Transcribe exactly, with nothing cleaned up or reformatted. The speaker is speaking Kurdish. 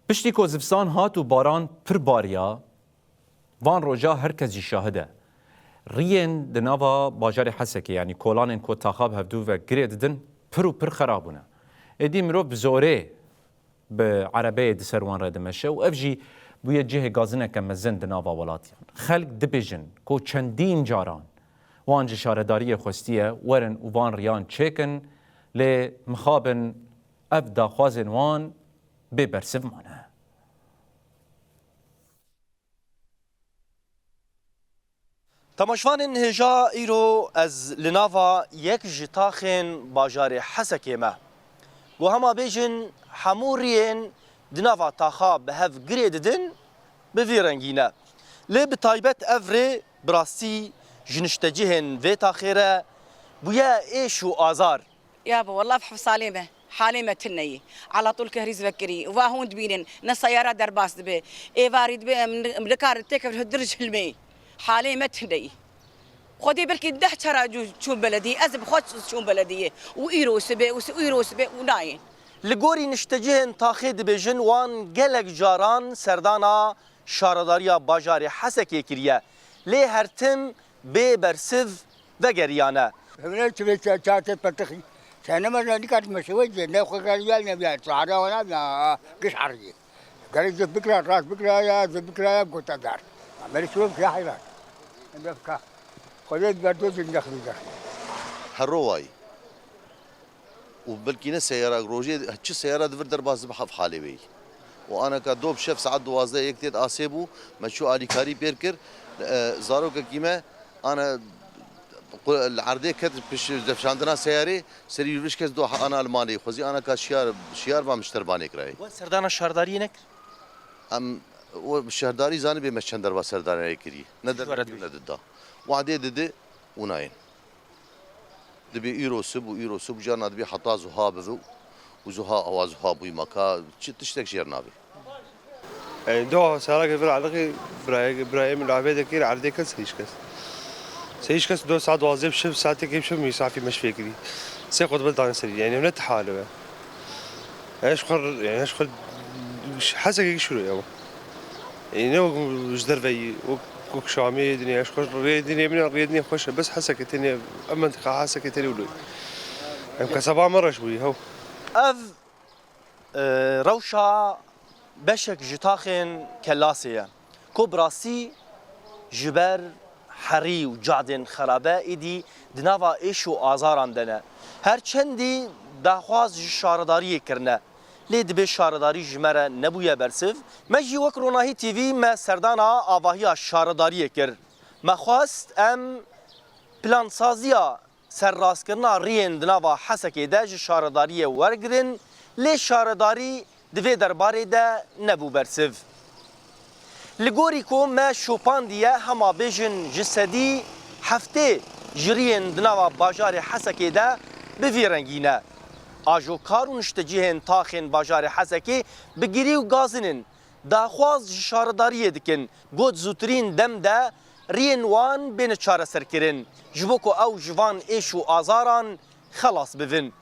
Piştî ku zivistan hat û baran pir bariya, van roja her kes jî şahid e. Riyên di nava bajarê Hesekê, yanî kolanên ku taxa bi hevdû ve girê didin, pir û pir xera bûne. Êdî mirov bi zorê bi erebeyê di ser wan re dimeşe û ev jî bûye cihê gazineke mezin di nava welatiyan. Xelk dibêjin ku çendîn caran wan ji şaredariyê xwestiye werin û van riyan çêkin, lê mixabin ev daxwazên wan bê bersiv mane. Temaşvanên hêja, îro ez li nava yek ji taxên bajarê Hesekê me. Ku hema bêjin hemû riyên di nava taxa bi hev girê didin, bi vî rengî ne. Lê bi taybet ev rê bi rastî ji niştecihên vê taxê re bûye êş û azar. Yabo, welleh ev heft salê me. Halê me tune yî. Ala tûl kehrîz vekirî. Va hûn dibînin. Ne seyara derbas dibe. Êvarî dibe, em, em nikare têkevin hundir ji hilmê. Halê me tune yî. Xwedê belkî deh cara cû çûn belediyê. Ez bi xwe çûm belediyê. Û îro sibe, û si-, û îro sibe, û nayên. Li gorî niştecihên taxê dibêjin wan gelek caran serdana şaredariya bajarê Hesekê kiriye. Lê her tim bê bersiv vegeriyane. Hevne çi bê ça-, çatê petixî. Sen ne mezra dikkat meşe ve ne xwe gel gel ne biya. Sahada wana biya. Giş harî. Gerek zê bikira, rast bikira ya, zê bikira ya, gota dar. Amel şurum ya hayran. Em befka. Xwedê berdo zindexî de. Her ro wayî. Û belkî ne seyara rojê, çi seyara di vir derbas dibe, hev halê wê yî. Û anaka do bi şev saet duwazdeh yek têt asê bû, me çû alîkarî pêr kir, e, zarokekî me ana ku li erdê ket piş defşandina seyarê, serî vir şikest do ana li malê xwezî anaka şiyar, şiyar va mişterbanê kirayê. We serdana şardariyê nekir? Em, we şerdarî zanî bê me çend derba serdariyê kirî. Ne derba ne dida. Wadê didi û nayên. Dibê îro sib û îro sib û carna dibê heta zuha bivi û zuha awa zuha bûyî maka çi tiştek jêr nabê. Ey, do serake vir alixî birayê, birayê min avê de kir erdê kes hiç kes. Se hiç kes do saat duwazdeh şev saatê kêm şev misafî meşvê kirî. Se xutbe dan serî. Yani ne hale be. Eş xur, yani eş xur Hesekê şiro ya. E, ne wek ji derveyî, wek, wek Şamê dinê, ez xweş rê dinê, min rê dinê xweş e, bes Hesekê tenê, em mentiqa Hesekê tenê wilo. Em kesaba me reş bûyî, hew. Ev, e, rewşa beşek ji taxên Kelasê ye, ku bi rastî ji ber herî û cadên xerabe êdî di nava êş û azaran de ne. Her çendî daxwaz ji şaredariyê kirine. Lê dibê şaredarî ji me re nebûye bersiv. Me jî wek Ronahî T V me serdana avahiya şaredariyê kir. Me xwest em plansaziya serrastkirina riyên di nava Hesekê de ji şaredariyê wergirin, lê şaredarî di vê derbarê de nebû bersiv. Li gorî ku me şopandiye, hema bêjin ji sedî heftê ji riyên di nava bajarê Hesekê de bi vî rengî ne. Ajokar û niştecihên taxên bajarê Hesekê bi girî û gazin in. Daxwaz ji şaredariyê dikin, got zûtirîn dem de riyên wan bêne çareserkirin, ji bo ku ew ji van êş û azaran xelas bibin.